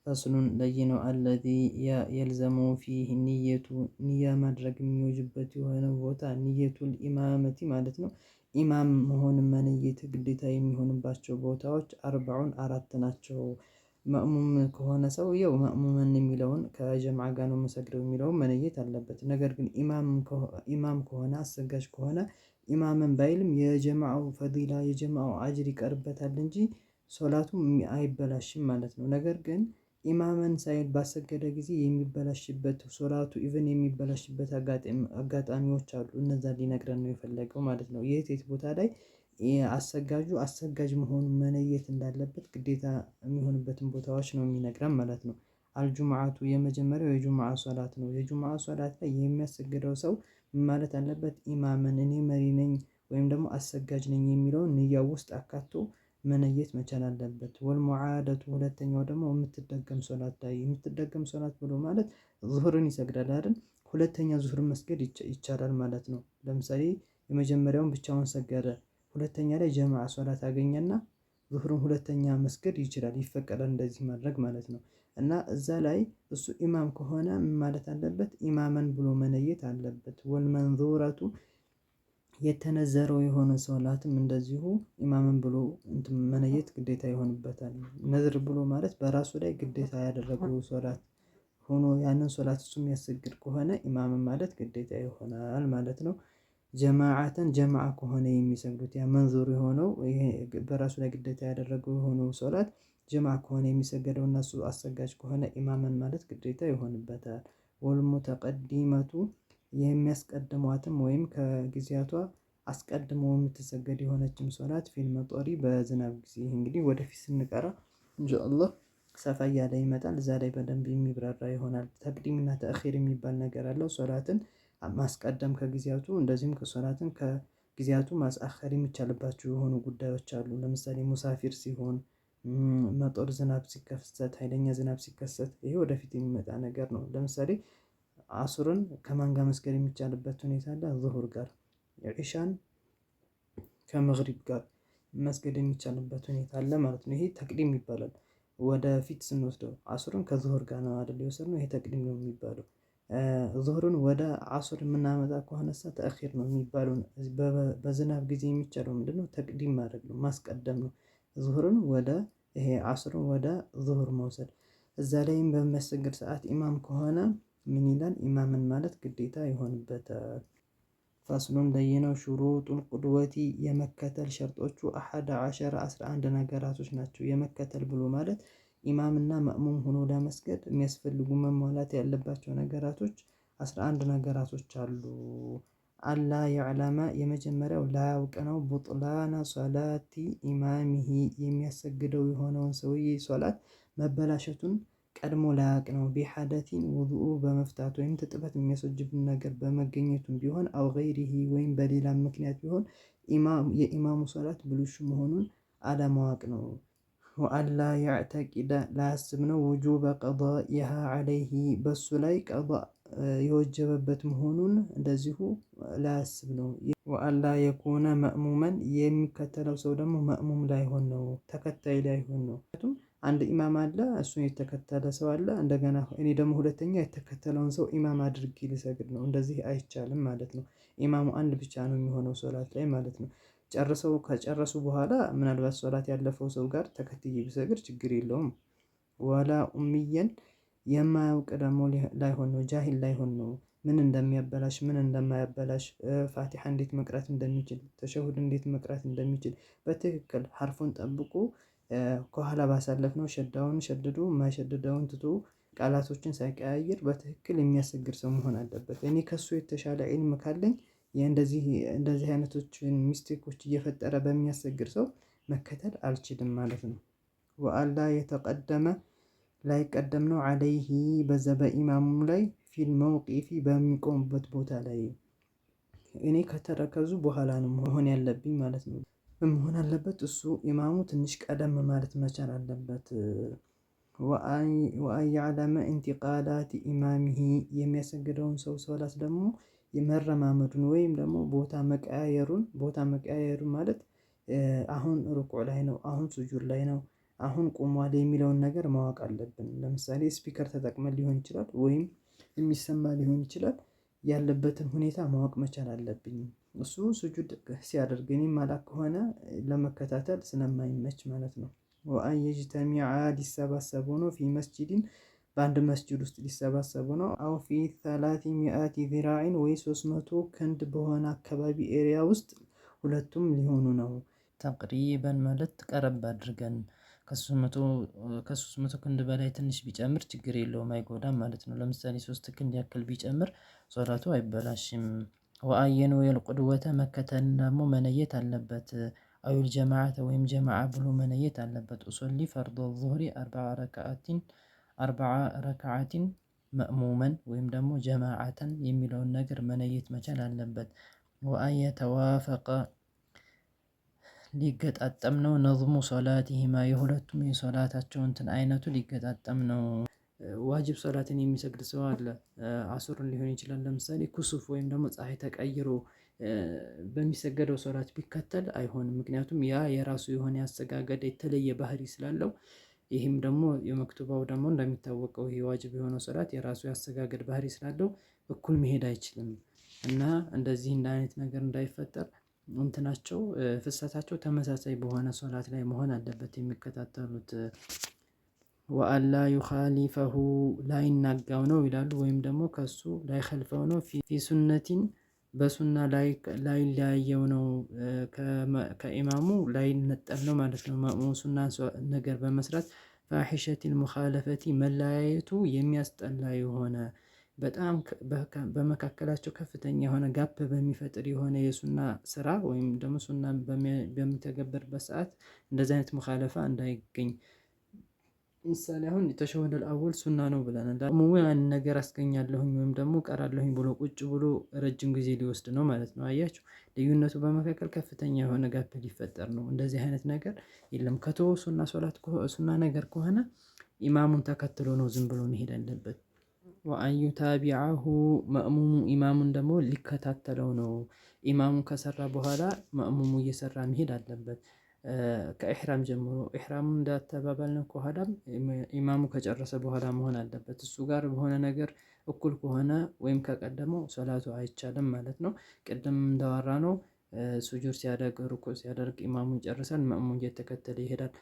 فصل ለይነው الذي يلزم فيه النية ንያ ማድረግ የሚወጅበት የሆነ ቦታ نية الإمامة ማለት ነው። ኢማም መሆን መነየት ግዴታ የሚሆንባቸው ቦታዎች أربع አራት ናቸው። መእሙም ከሆነ ሰውየው መእሙመን የሚለውን ከጀምዓ ጋር ነው የምሰግደው የሚለውን መነየት አለበት። ነገር ግን ኢማም ከሆነ አሰጋጅ ከሆነ ኢማምን ባይልም የጀማዓው ፈዲላ የጀማዓው አጅር ይቀርበታል እንጂ ሶላቱም አይበላሽም ማለት ነው። ነገር ግን ኢማመን ሳይል ባሰገደ ጊዜ የሚበላሽበት ሶላቱ even የሚበላሽበት አጋጣሚዎች አሉ። እነዛን ሊነግረን ነው የፈለገው ማለት ነው። የት የት ቦታ ላይ አሰጋጁ አሰጋጅ መሆኑን መነየት እንዳለበት ግዴታ የሚሆንበትን ቦታዎች ነው የሚነግረን ማለት ነው። الجمعة የመጀመሪያው የጁምዓ ሶላት ነው። የጁምዓ ሶላት ላይ የሚያሰግደው ሰው ማለት አለበት ኢማምን እኔ መሪ ነኝ ወይም ደግሞ አሰጋጅ ነኝ የሚለውን ንያው ውስጥ አካቶ መነየት መቻል አለበት። والمعادة ሁለተኛው ደግሞ የምትደገም ሶላት ላይ የምትደገም ሶላት ብሎ ማለት ዙሁርን ይሰግዳል አይደል? ሁለተኛ ዙሁርን መስገድ ይቻላል ማለት ነው። ለምሳሌ የመጀመሪያውን ብቻውን ሰገደ፣ ሁለተኛ ላይ ጀማዓ ሶላት አገኘና ዙሁርን ሁለተኛ መስገድ ይችላል፣ ይፈቀዳል እንደዚህ ማድረግ ማለት ነው። እና እዛ ላይ እሱ ኢማም ከሆነ ማለት አለበት ኢማመን ብሎ መነየት አለበት። والمنذورة የተነዘረው የሆነ ሶላትም እንደዚሁ ኢማምን ብሎ መነየት ግዴታ ይሆንበታል። ነዝር ብሎ ማለት በራሱ ላይ ግዴታ ያደረገው ሶላት ሆኖ ያንን ሶላት እሱ የሚያሰግድ ከሆነ ኢማምን ማለት ግዴታ ይሆናል ማለት ነው። ጀማዓተን ጀማዓ ከሆነ የሚሰግዱት ያ መንዙር የሆነው ይሄ በራሱ ላይ ግዴታ ያደረገው የሆነው ሶላት ጀማዓ ከሆነ የሚሰገደው እና እሱ አሰጋጅ ከሆነ ኢማምን ማለት ግዴታ ይሆንበታል። ወልሙተቀዲመቱ የሚያስቀድሟትም ወይም ከጊዜያቷ አስቀድሞ የምትሰገድ የሆነችም ሶላት في المطر በዝናብ ጊዜ። እንግዲህ ወደፊት ስንቀራ ኢንሻአላህ ሰፋ እያለ ይመጣል። እዛ ላይ በደንብ የሚብራራ ይሆናል። ተቅዲምና ተአኺር የሚባል ነገር አለው። ሶላትን ማስቀደም ከጊዜያቱ እንደዚሁም ከሶላትን ከጊዜያቱ ማስአኸር የሚቻልባቸው የሆኑ ጉዳዮች አሉ። ለምሳሌ ሙሳፊር ሲሆን፣ መጦር ዝናብ ሲከሰት፣ ኃይለኛ ዝናብ ሲከሰት፣ ይሄ ወደፊት የሚመጣ ነገር ነው። ለምሳሌ አሱርን ከማን ጋር መስገድ የሚቻልበት ሁኔታ አለ? ዙሁር ጋር፣ ዒሻን ከመግሪብ ጋር መስገድ የሚቻልበት ሁኔታ አለ ማለት ነው። ይሄ ተቅዲም ይባላል። ወደፊት ስንወስደው አሱርን ከዙሁር ጋር ነው አይደል የወሰድነው? ይሄ ተቅዲም ነው የሚባለው። ዙሁርን ወደ አሱር የምናመጣ ከሆነ ተአኺር ነው የሚባለው። በዝናብ ጊዜ የሚቻለው ምንድነው? ተቅዲም ማድረግ ነው፣ ማስቀደም ነው። ዙሁርን ወደ ይሄ አሱርን ወደ ዙሁር መውሰድ። እዛ ላይም በሚያሰግድ ሰዓት ኢማም ከሆነ ምን ይላል? ኢማምን ማለት ግዴታ ይሆንበታል። فصل ለየነው شروط القدوة የመከተል ሸርጦቹ 11 11 ነገራቶች ናቸው። የመከተል ብሎ ማለት ኢማምና መእሙም ሆኖ ለመስገድ የሚያስፈልጉ መሟላት ያለባቸው ነገራቶች 11 ነገራቶች አሉ። ألا يعلم የመጀመሪያው ላያውቅ ነው። بطلان صلاة إمامه የሚያሰግደው የሆነውን ሰውዬ ሶላት መበላሸቱን ቀድሞ ላያውቅ ነው። بحدث ውዱኡ በመፍታት ወይም ትጥበት የሚያስወጅብን ነገር በመገኘቱም ቢሆን أو غيره ወይም በሌላ ምክንያት ቢሆን የኢማሙ ሶላት ብልሹ መሆኑን አለማወቅ ነው። وألا يعتقد ላያስብ ነው። وجوب قضائها عليه በሱ ላይ ቀዷ የወጀበበት መሆኑን እንደዚሁ ላያስብ ነው። وألا يكون مأموما የሚከተለው ሰው ደግሞ መእሙም ላይሆን ነው፣ ተከታይ ላይሆን ነው። ምክንያቱም አንድ ኢማም አለ፣ እሱን የተከተለ ሰው አለ። እንደገና እኔ ደግሞ ሁለተኛ የተከተለውን ሰው ኢማም አድርጌ ልሰግድ ነው። እንደዚህ አይቻልም ማለት ነው። ኢማሙ አንድ ብቻ ነው የሚሆነው ሶላት ላይ ማለት ነው። ጨርሰው ከጨረሱ በኋላ ምናልባት ሶላት ያለፈው ሰው ጋር ተከትዬ ብሰግድ ችግር የለውም። ولا أميا የማያውቅ ደግሞ ላይሆን ነው፣ ጃሂል ላይሆን ነው። ምን እንደሚያበላሽ ምን እንደማያበላሽ፣ ፋቲሓ እንዴት መቅራት እንደሚችል፣ ተሸሁድ እንዴት መቅራት እንደሚችል በትክክል ሐርፉን ጠብቆ ከኋላ ባሳለፍነው ሸዳውን ሸድዶ የማይሸድደውን ትቶ ቃላቶችን ሳይቀያይር በትክክል የሚያሰግድ ሰው መሆን አለበት። እኔ ከሱ የተሻለ ዒልም ካለኝ እንደዚህ እንደዚህ አይነቶችን mistake ኦች እየፈጠረ በሚያሰግድ ሰው መከተል አልችልም ማለት ነው። وألا يتقدم ላይቀደም ነው عليه በዛ በኢማሙ ላይ في الموقف በሚቆሙበት ቦታ ላይ እኔ ከተረከዙ በኋላ ነው መሆን ያለብኝ ማለት ነው። መሆን አለበት እሱ ኢማሙ ትንሽ ቀደም ማለት መቻል አለበት። وأن يعلم انتقالات إمامه የሚያሰግደውን ሰው ሶላት ደግሞ የመረማመዱን ወይም ደግሞ ቦታ መቀያየሩን ቦታ መቀያየሩን ማለት አሁን ሩኩዕ ላይ ነው፣ አሁን ሱጁድ ላይ ነው፣ አሁን ቆሟል የሚለውን ነገር ማወቅ አለብን። ለምሳሌ speaker ተጠቅመን ሊሆን ይችላል ወይም የሚሰማ ሊሆን ይችላል። ያለበትን ሁኔታ ማወቅ መቻል አለብኝ። እሱ ስጁድ ሲያደርግ እኔ የማላቅ ከሆነ ለመከታተል ስለማይመች ማለት ነው። وأن يجتمعا ሊሰባሰቡ ነው في مسجد በአንድ መስጂድ ውስጥ ሊሰባሰቡ ነው። أو في 300 ذراع ወይ 300 ክንድ በሆነ አካባቢ area ውስጥ ሁለቱም ሊሆኑ ነው። تقريبا ማለት ቀረብ አድርገን ከ300 ክንድ በላይ ትንሽ ቢጨምር ችግር የለውም አይጎዳም ማለት ነው። ለምሳሌ 3 ክንድ ያክል ቢጨምር ሶላቱ አይበላሽም። وأن ينوي القدوة መከተል ደግሞ መነየት አለበት። أو الجماعة ወይም ጀማዓ ብሎ መነየት አለበት። أصلي فرض الظهر 4 ركعات مأموما ወይም ደግሞ جماعة የሚለውን ነገር መነየት መቻል አለበት። وأن يتوافق ሊገጣጠም ነው نظم صلاتهما የሁለቱም የሶላታቸው እንትን አይነቱ ሊገጣጠም ነው። ዋጅብ ሶላትን የሚሰግድ ሰው አለ። አሱርን ሊሆን ይችላል። ለምሳሌ كسوف ወይም ደግሞ ፀሀይ ተቀይሮ በሚሰገደው ሶላት ቢከተል አይሆንም። ምክንያቱም ያ የራሱ የሆነ ያሰጋገደ የተለየ ባህሪ ስላለው። ይህም ደግሞ የመክቱባው ደግሞ እንደሚታወቀው ይሄ ዋጅብ የሆነው ሶላት የራሱ ያሰጋገድ ባህሪ ስላለው እኩል መሄድ አይችልም። እና እንደዚህ እንደ አይነት ነገር እንዳይፈጠር እንትናቸው ፍሰታቸው ተመሳሳይ በሆነ ሶላት ላይ መሆን አለበት የሚከታተሉት። وألا يخالفه ላይናጋው ነው ይላሉ ወይም ደግሞ ከሱ ላይኸልፈው ነው في سنة በሱና ላይለያየው ነው። ከኢማሙ ላይነጠል ነው ማለት ነው። ማእሙም ሱና ነገር በመስራት فاحشة المخالفة መለያየቱ የሚያስጠላ የሆነ በጣም በመካከላቸው ከፍተኛ የሆነ gap በሚፈጥር የሆነ የሱና ስራ ወይም ደግሞ ሱና በሚተገበርበት ሰዓት እንደዚህ አይነት ሙኻለፋ እንዳይገኝ። ምሳሌ አሁን التشهد الأول ሱና ነው ብለናል ደግሞ ያንን ነገር አስገኛለሁኝ ወይም ደግሞ እቀራለሁኝ ብሎ ቁጭ ብሎ ረጅም ጊዜ ሊወስድ ነው ማለት ነው። አያችሁ ልዩነቱ በመካከል ከፍተኛ የሆነ gap ሊፈጠር ነው። እንደዚህ አይነት ነገር የለም። ከተወ ሱና ሶላት ሱና ነገር ከሆነ ኢማሙን ተከትሎ ነው ዝም ብሎ መሄድ አለበት። وأن يتابعه መእሙሙ ኢማሙን ደግሞ ሊከታተለው ነው። ኢማሙ ከሰራ በኋላ መእሙሙ እየሰራ መሄድ አለበት። ከኢሕራም ጀምሮ ኢሕራሙ እንዳተባባልነው ከኋላም ኢማሙ ከጨረሰ በኋላ መሆን አለበት። እሱ ጋር በሆነ ነገር እኩል ከሆነ ወይም ከቀደመው ሶላቱ አይቻልም ማለት ነው። ቅድም እንዳወራነው ሱጁድ ሲያደርግ ሩኩዕ ሲያደርግ ኢማሙ ይጨርሳል፣ መእሙም እየተከተለ ይሄዳል።